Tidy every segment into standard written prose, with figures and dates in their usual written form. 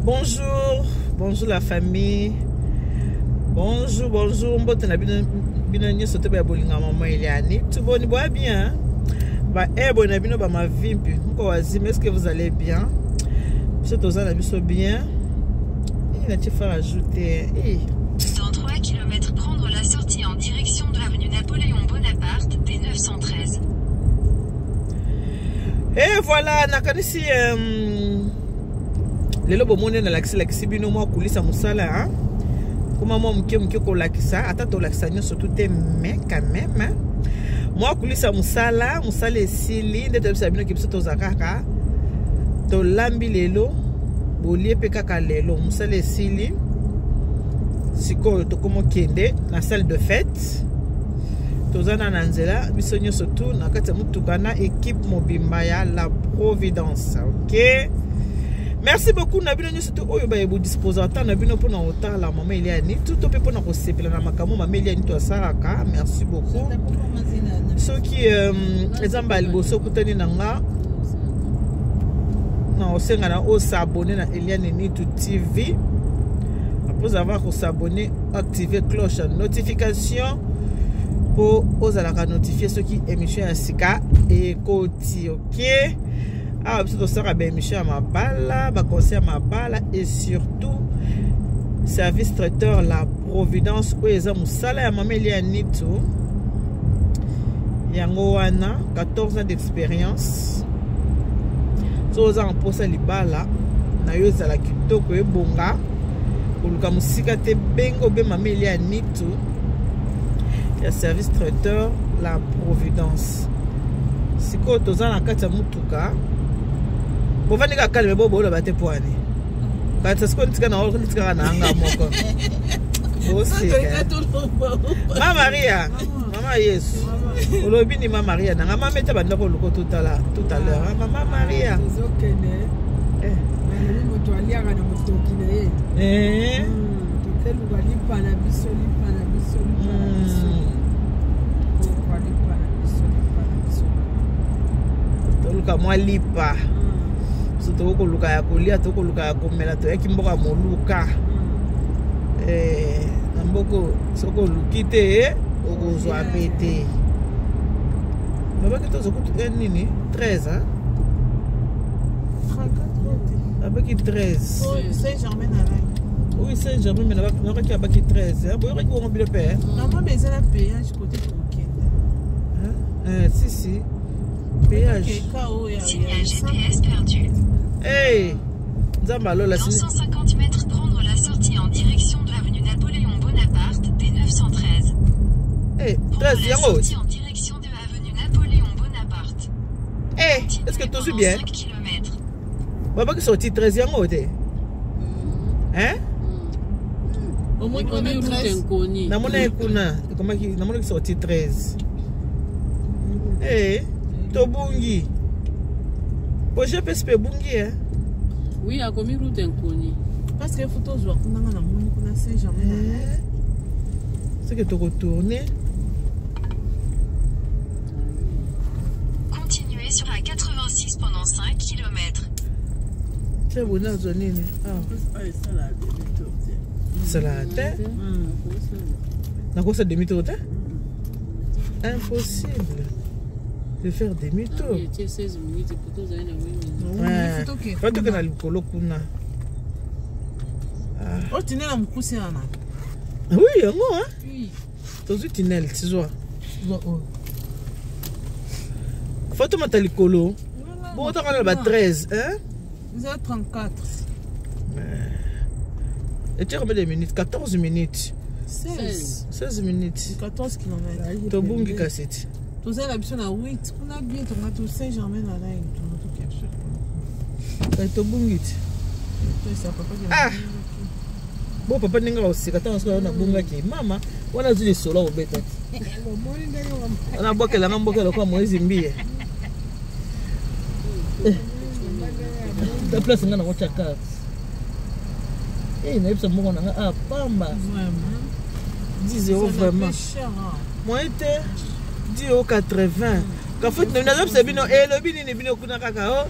Bonjour, bonjour la famille. Bonjour, bonjour. Mbote na bino bino nyonso te ba bolinga maman Eliane. Tout bon, boa bien. Ba eh bon na bino ba mavimpi. Mko wazima, est-ce que vous allez bien? Biso toza na biso bien. Il a faire ajouter. Eh. Dans 3 km, prendre la sortie en direction de l'avenue Napoléon Bonaparte, D913. Et voilà, nakanisi lelo bomoni nalakisi lakisi bino mwa kulisa mosala hein? Koma mwa moke moke kolakisa ata tolakisa nyonso tu te, mais quand même, hein? Mwa kulisa mosala, mosala esili nde toyebisa bino ke biso toza kaka tolambi lelo, bolie mpe kaka lelo, mosala esili. Sikoyo tokoma okende na salle de fête. Toza na nzela biso nyonso tu na kati ya motuka na équipe mobimba ya La Providence. Ok, merci beaucoup na bino nyonso tu oyo baye bodisposa ata na bino mpona kotala mama Eliani tu to mpe mpona kosepela na makambo mama Eliani to asalaka. Merci beaucoup. Soki eza mbala liboso okutani na nga, na osenga na os'abonner na Eliane Nitu TV. Après avoir kos'abonner, activer cloche ya notification mpo ozalaka notifié soki émission ya sika ekoti. Ok, awa biso tosalaka baémission ya mabala, baconseil ya mabala et surtout service traiteur La Providence oyo eza mosala ya mama Elia Nitu. Yango wana 14 ans d'expérience. So oza na mposa libala na yo ezala kitoko, ebonga, koluka mosika te, benga obe mama Elia Nitu ya service traiteur La Providence. Sikoyo toza na kati ya motuka, bovandi kaka calme, bo boloba te po ani kanisa sikoyo nitika na nitikaka na anga moko boseka. Ma Maria, mama Yesu, olobi ni ma Maria nanga mama ete banda koluka totala tout à l'heure, mama Maria. Tozokende. Balobi moto aliaka na motoki na ye. Tokeluka lipa na biso, lipa na biso, lipa na biso. Pokwa lipa na biso, lipa na biso. Toluka mwa lipa biso, tokokoluka ya kolia, tokoluka ya komela. Toyaki mboka moluka. Na mboko soki oluki te, okozwa mpe te. Babaki toza kutu nini, 13, hein? Abaki 13. Saint-Germain na Rhin. Oui, Saint-Germain, mais nabaki abaki 13. Boyokaki bongo bino mpe? Normalement eza na péage côté tokokende. Si si, péage. Signal GPS perdu. Hey, Nzambe alola. Dans 150 mètres, prendre la sortie en direction de l'avenue Napoléon Bonaparte, D913. Hey, Prendre 13 la yango. sortie en direction de avenue Napoléon Bonaparte. Hey, est-ce que tozwi bien? 5 km. Babaki sortie 13 yango te, hein? Au moins Ekomi route 13. inconnue. Namonaki kuna ekomaki, namonaki sortie 13. Eh, tobungi po GPS mpe ebungi, eh? Oui, akomi route inconnue. Parce que faut tozwa kuna, nga namoni kuna Saint-Germain na Rhin. Soki tokotourner. Continuez sur A86 pendant 5 km. Tia bona azwa nini? Esalaka te. Nakosa demi tour te, impossible de faire demi tour. Ah oui, 16 minutes pour tozali na 8 minutes. Oui, faut tokende. Fa toke na likolo kuna. Oyo tunnel na mokuse wana. Oui, yango, hein? Oui. Tozwi tunnel, tizwa. Zwa oyo. Fa tomata likolo bongo tokana na ba 13, hein? Eza 34. Etie combien de minutes? 14 minutes. 16. 16 minutes. 14 km. Tobungi kasi ti. Toza na biso na 8 kuna bien, tonga to Saint-Germain na Rhin, tonga tokende biso. Kasi tobungi ti. Toyesa papa ke. Ah. Bo papa ndenge akoseka ntango soki nabungaki mama wana, azwi lisolo akobeta ti. Omoni ndenge Wana abwakelanga mboka lokola Moïse Mbiye. Ta place nga nango tya carte. Nayebisa moko na nga, ah, pamba 10 € vraiment moyen te, 10 € 80 kafoti. Nazobisa bino elobi nini bino kuna kaka o.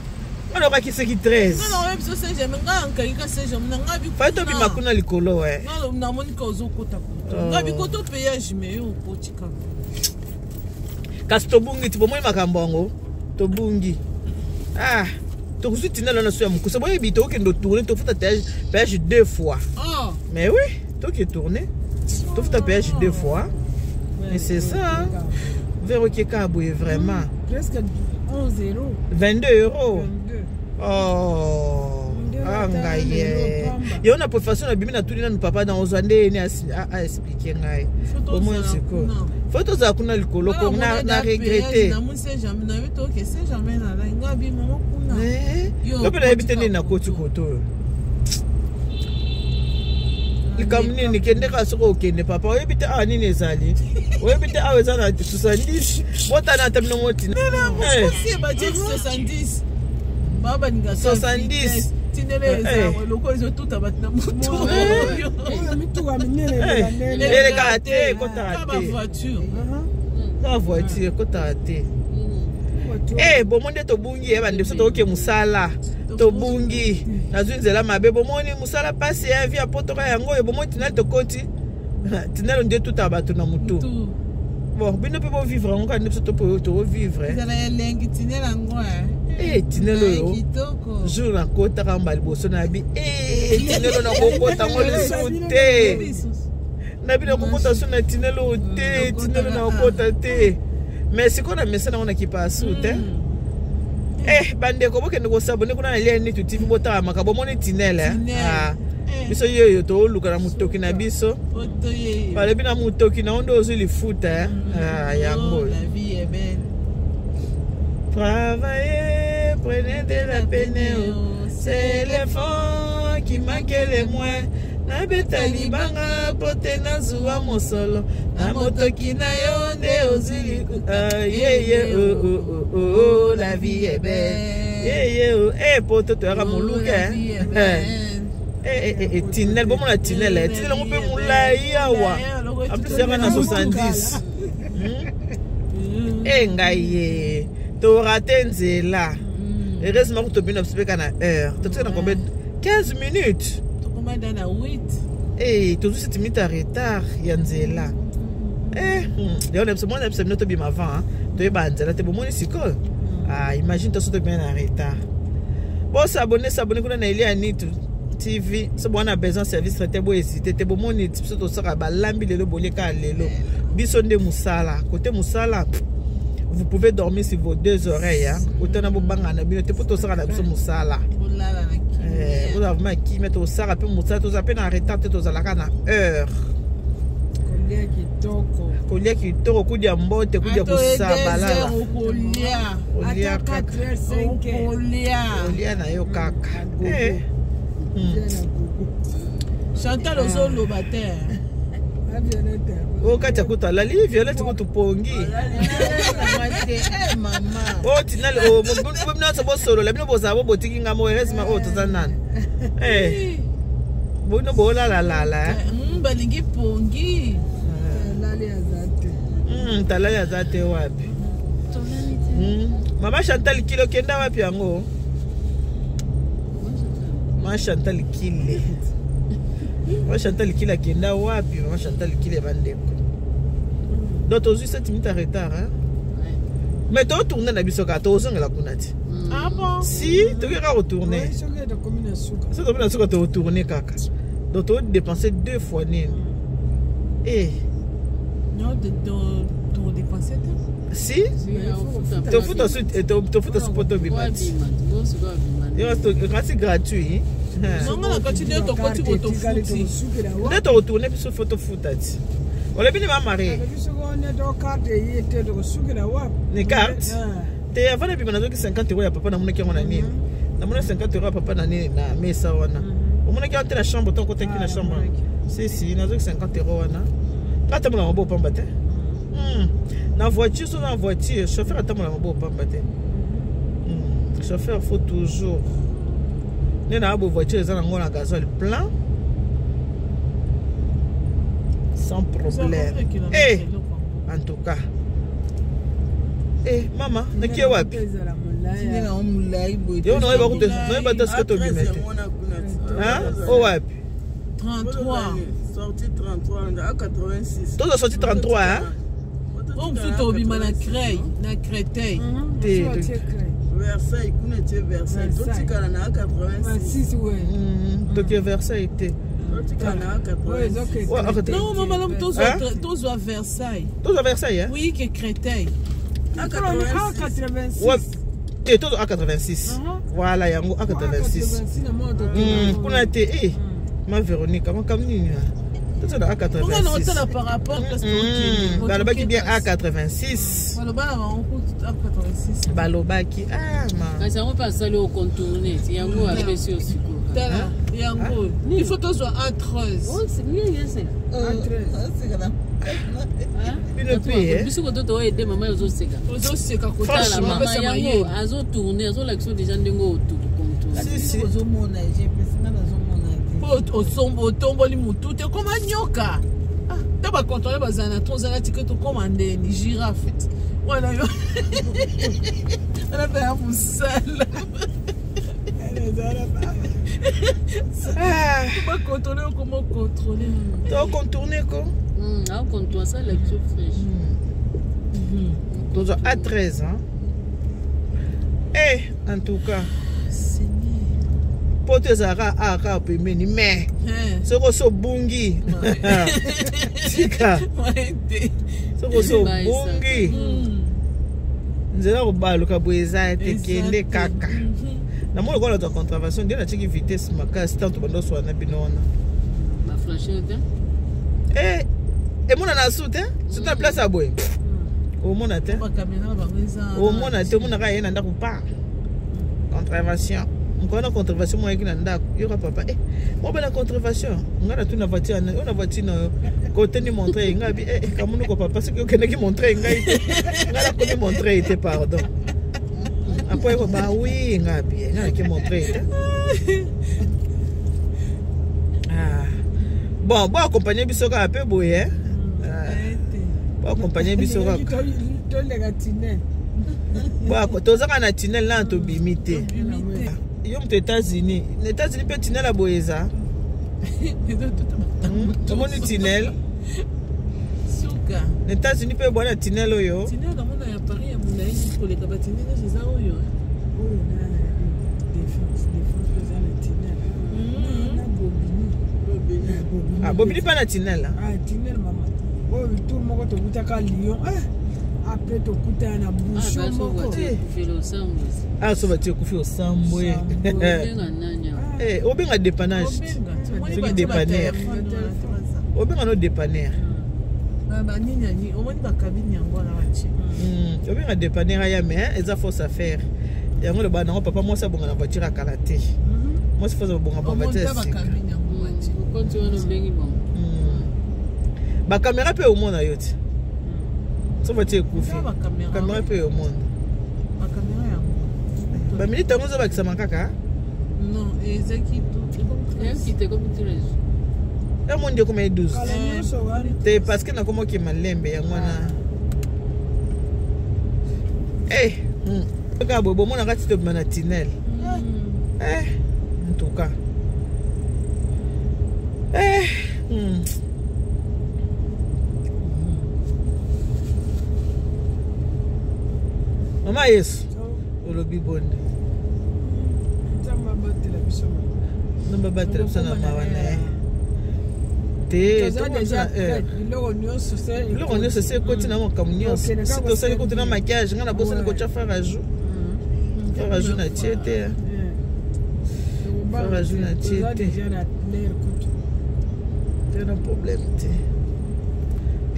Nga nayokaki soki 13. Nga naoyebi biso Saint Germain, nga nkangi ka Saint Germain na nga bi. Fai tobima kuna likolo e. Nga namoni ka ozokota koto. Oh. Nga bikoto péage mais yo okoti kaka. Kasi tobungi ti, bomoni makambo yango, tobungi. Ah, tokozwi tinela na so ya mokuse, boyebi, tokokende tourne, tofuta péage deux fois. Oh. Mais oui, toke tourne, tofuta péage deux fois. Mais c'est ça, hein. Vers okeka boye vraiment. Presque 11 euros. 22 euros. 22. Oh, Nde ah, ata ngai lelo ye. pamba. Yango na préfaction nabimi, natuni nanu papa na ozwa nde ene aexplike ngai. Faut Bomoi tozala sikoyo kuna. fo tozala kuna likolo ko na regrete. Namoni Saint Germain, nayebi toke Saint Germain na ngai, nga bi mama kuna. Yo, Yo mpe nayebi te okoti nini nakoti koto oyo. Likambo nini? Kende kaka soki okende, papa. Oyebi te awa nini ezali, oyebi te awa eza na 70. Botana ata bino motina. Osi batie 70, baa balingaka 70. Tindele Eh. eza eloko ezotuta bato na motu. Oyo mituka minene eleka ndenge. Elekaka te, ekotaka Ka te. bavoiture. Na voiture ekotaka te. Voiture. Eh, bomoni nde tobungi ye, bande biso tokoke mosala, tobungi, nazwi nzela mabe. Bomoni mosala mpasi ya vi ya potoka yango oyo. Bomoni tinali, tokoti tinalo nde tutaka bato na motu. Motu. Bon, bino mpe bovivre yango kaka nde biso tovivre. Ezala elengi tinele yango. Eh, tinele oyo. Kitoko. Jour nakotaka mba liboso na bi, eh, tinelo nakokota yango lisusu te. Na bino nakokota so na tinelo oyo te, tinelo nakokota te. Mais sikoyo na mesa nango nakipa su te. Eh, bandeko, bokende kosabone kuna na Lia Nitu TV, botala makambo. Bomoni tinele, eh? Tinele. Ah. Eh. Biso yeyo tooluka na motoki na biso. Poto ye. Balobi na motoki na yo nde ozwi lifuta, eh? Ah, yango Oh, oyo. la vie est belle. Travaillez, prenez de la peine, oh. C'est l'effort qui manque le moins. Nabeta libanga po te nazuwa mosolo na motoki na yo nde ozwi ye ye, oh, oh, oh, oh, oh, la vie est belle, ye ye, oh. Eh, poto toyaka Oh, moluka, la vie est eh. belle. Eh, eh, eh, tinel, bomona tinel, eh. Tinel yango mpe molai awa, en plus yaka na 70. E ngai ye, torate nzela. Heureusement ko tobina biso mpe ka na heure, totika na combien? 15 minutes. Tokomanda na 8. Eh, tozwi 7 minutes ya retard ya nzela. Eh, yango na biso mona biso bino tobima avant, hein. Toyeba nzela te, bomoni sikoyo. Ah, imagine toso tobima na retard. Bosabone, sabone kuna na Elia Nitu TV. So bwana besoin service traiteur, bohésite te. Bomoni biso tosaka, balambi lelo, bolieka lelo. Biso nde mosala kote mosala, vous pouvez dormir sur vos deux oreilles, hein. Kote na bobanga na bino te, mpo tosaka na biso mosala. Olala na Eh, kimia. ozala vraiment kimia. Tosaka mpe mosala, toza mpe na retard te, tozalaka na heure. Kolia kitoko. Kolia kitoko, kudia mbote, kudia kosabalala. Okolia. Kolia Ata kaka. 4 heures, 5 heures. Okolia. Kolia na yo kaka. Gogo. Eh. Kolia na gogo. Chantal ozoloba te. Ah, Violette. Oyo kati ya kutu alali, Violette kutu pongi. Olala te. Eh, mama. Oyo tinali oyo, bino nyonso bosolola, bino bozala bo botiki nga mo. Heureusement oyo toza nani. Eh, bino boolalalala, eh. Balingi pongi. Lali aza te. Talali aza te wapi? Mama Chantal Kile okenda wapi yango? Mama Chantal Kile, mama Chantal Kile akenda wapi? Mama Chantal Kile, bandeko, donc tozwi 7 minutes ya retard, hein? Mais totourne na biso kaka, tozongela kuna ti. Ah bon? Si tokoki kaka kotourne. Ouais, soki tokomi na suka. So tokomi na suka, totourne kaka, donc todépense deux fois nini, eh. Non, todépense te. Si tofuta tofuta su po tobima ti, kasi gratuit. Nonga na kati nde tokoti bo tofuti. Tosukela wa. Nde tokotourne biso, fo tofuta ti. Olobi ni bamari. Alobi soki one to carte ye te, tokosukela wapi? Ni carte? Ah. Te, avant nabima nazwaki 50 euro ya papa. Namonaki yango na nini, namoni 50 euro ya papa na nini, na mesa wana. Omonaki yango te na chambre to okotaki na chambre? Si si, nazwaki 50 euro wana. Nga atambola maboko pamba te. Na voiture, so na voiture, chauffeur atambola maboko pamba te. Chauffeur faut toujours nde na bo voiture eza nango na gasoil plein, sans problème. Eh, en tout cas, eh, mama, nakie wapi? Ezala molai. Tine na molai boye. Yo naoyeba te soki tobima te. O wapi? 33. Sortie 33 a 86. Toza sortie 33, hein? Oyo mosusu tobima na Creil, na Créteil. Te. Versailles kuna tie Versailles. Totikala na 86. Toke Versailles te. Totikala na 86. Non, mama lamu tozwa Versailles. Tozwa Versailles, hein? Oui, ke Créteil. A 86. Ouais. Te tozwa A86. Voilà yango A86. Kuna te eh. Ma Véronique, makambo nini? Tozwa na A86. Par rapport balobaki bien A86. Balobaki ah ma. Kasi yango mpe asali ocontourne yango apesi yo sikoyo. Tala yango il faut tozwa A13. Bino mpe biso koto toyede mama ozoseka. Ozoseka kotala mama yango azotourne azolakisa deja ndenge ocontourne. Si si. Ozomona GPS nga nazomona te. Po otomboli motu te koma nyoka. Ta bacontrole bazala na tro ozala tike tokoma ndeni girafe wana yo wana mpe ya mosala bacontrole okoma ocontrole tocontourne ko aocontourne asala lecture fraîche tozwa A13 hein? Eh, en tout cas po to ezalaka a kaka pembeni mais soki osi obungi tika soki osi obungi nzela kobaluka boye eza te kende kaka namoni lokola nazwa contravention nde natiaki vitesse makasi tanto bando oswana na bino wana emonana su te surtout na place ya boye omona te omona te omonaka ye na ndako pa contravention mokolo na contravention moyaki na ndako yoka papa eh mobela contravention nga na tuna voiture na yo na voiture na yo kote ni montre nga bi eh kamunuko papa soki okendaki montre ngai te nga nakomi montre te pardon apo yeko ba oui nga bi nga naki montre te ah bon bo accompagner biso kaka pe boye bo accompagner biso kaka toleka tunnel bo tozaka na tunnel na tobimi te yo moto États-Unis na États-Unis mpe tunnel ya boye eza tomoni tunnel suka na États-Unis mpe bwana tunnel oyo tunnel namona ya Paris ya molai koleka batunnel nyonso eza oyo oyo na défense eza na tunnel na Bobigny ah Bobigny mpe na tunnel ah tunnel mama oyo tour moko tokutaka Lyon après tokutana na bouchon moko ah so batie ekufi osambwe obenga dépannage soki dépanner obenga no dépanner obenga dépanner aya mais eza force à faire yango loba nango papa mwasi abonga na voiture akala te mwasi force abonga voiture ya sika bakamera mpe omona yo te so voiture ekufi kamera mpe omona baminute yango ezobakisama kaka emondi ekoma ye 12 te parce que nakoma okema lembe yango wana kaka boye bomonaka ti tobima na tunnel en tout cas mama Yesu olobi bonde nzambe abatela biso na mawa na ye te biloko nyonso se ekoti na makambo nyonso si tosali kutu na maquillage ngai nabosani kotya fer à jour fer à jour natie te fer à jour natie te te na problème te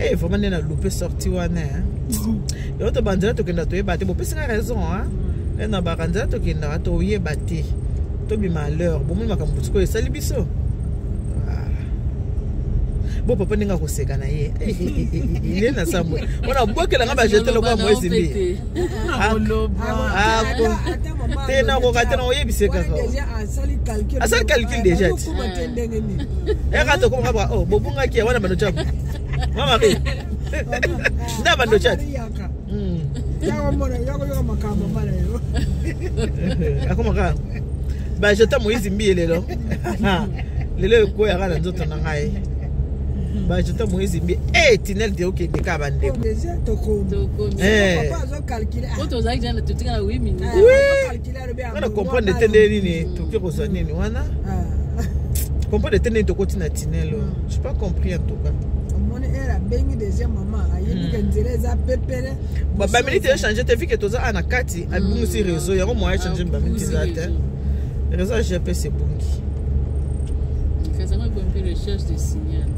eh vraiment nde na loupe sorti wana yango to banzela tokenda toyeba te bopesi nga raison na bakanzela tokendaka toyeba te tobima à l'heure bomoni makambo sikoyo esali biso bo papa ndenge akoseka na ye ile na sambwe wana obwakelanga bajete lokola moise mbi te nakoka te na oyebise kaka asali calcul déjà ti eka tokomaka baka o bobungaki ya wana bando tya mama Marie nda bando tya ti Yakomona yakoyoka makambo mama na yo. Akomaka bajeta Moïse Mbiye lelo. Lelo ekweyaka na nzoto na ngai. Bajeta Moïse Mbiye. Eh, tunnel de okende kaka bandeko. Déjà tokomi. Tokomi. Eh. Papa azocalcule. Po tozalaki jana totika na 8 minutes. Nga na comprendre te nde nini tokoki kozwa nini wana. Comprendre te nini tokoti na tunnel oyo. J'ai pas compris en tout cas. Omoni ere abengi déjà mama ayebi ke nzela eza pepele. Baminute echange te, vu que toza awa na kati, abungisi réseau yango moyen echange baminute eza te. Réseau ya GPS ebungi. Kasi yango ekomi mpe recherche de signal.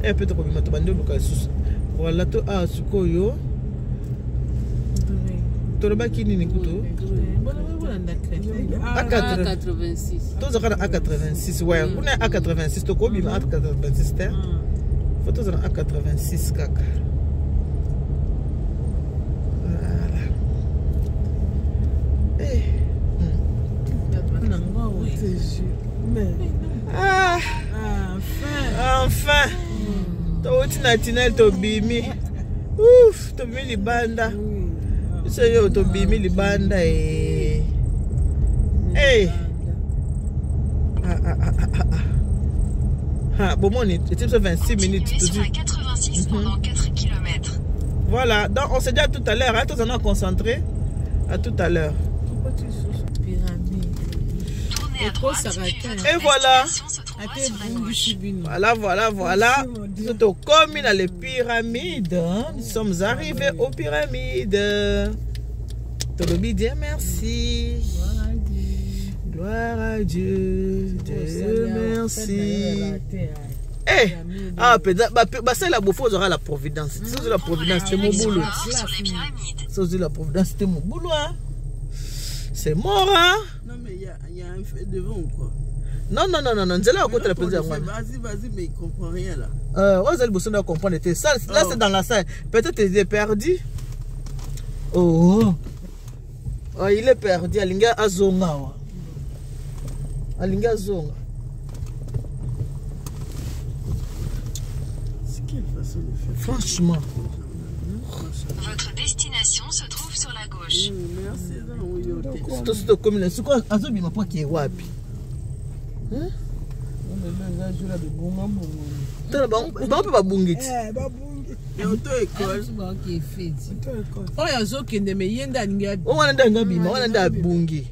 E mpe tokobima, tobandi oluka lisusu. Voilà, to awa sikoyo tolobaki nini kutu? A4. A86. Tozalaka na A86, ouais, kuna A86, tokobima A86 te, faut tozala na A86 kaka. Voilà. Eh. Ah, enfin touti na tunnel, tobimi. Ouf, tobimi libanda. Biso yo tobimi libanda e. Eh. Ah, ah, ah, ah, ah. Ah, bomoni eti biso 26 minutes. Continuez sur A86 pendant 4 km. Voilà, donc on se dit à tout à l'heure, hein, tous en concentré. À tout à l'heure. Pyramide. Tournez à Et droite, trop puis s'arrêter. votre Et voilà. destination se trouvera Ate sur la gauche. ebungisi bino. Voilà, voilà, voilà. Merci, mon Dieu. Nous sommes comme dans les pyramides, hein. Nous sommes arrivés aux pyramides. Tolobi, Dieu merci. Gloire à Dieu. Dieu merci. Eh, ah, peut-être, bah, c'est la beaufort, aura la providence. C'est la Prendre providence, la c'est mon direction boulot. nord sur les pyramides. C'est la providence, c'était mon boulot, hein. C'est mort, hein. Non, mais il y a un feu devant ou quoi? Non, non, non, non, non. Nzela akota la Mais l'autre, présidente. on lui fait, vas-y, vas-y, mais il comprend rien là. Oyo azali liboso nde comprendre te. Ça, là, Oh. c'est dans la salle. Peut-être il est perdu. Oh. Oh, il est perdu. Alingi azonga awa. Alingi azonga. C'est quelle façon de faire? Franchement. Votre destination se trouve sur la gauche. Merci, non, oui, ok. Tosi tokomi na sikoyo, azobima mpo akee wapi? Tala bango mpe babungi ti. Babungi. Et auto-école. Oyo azokende me ye nde alingi O wana nde alingi abima, wana nde abungi.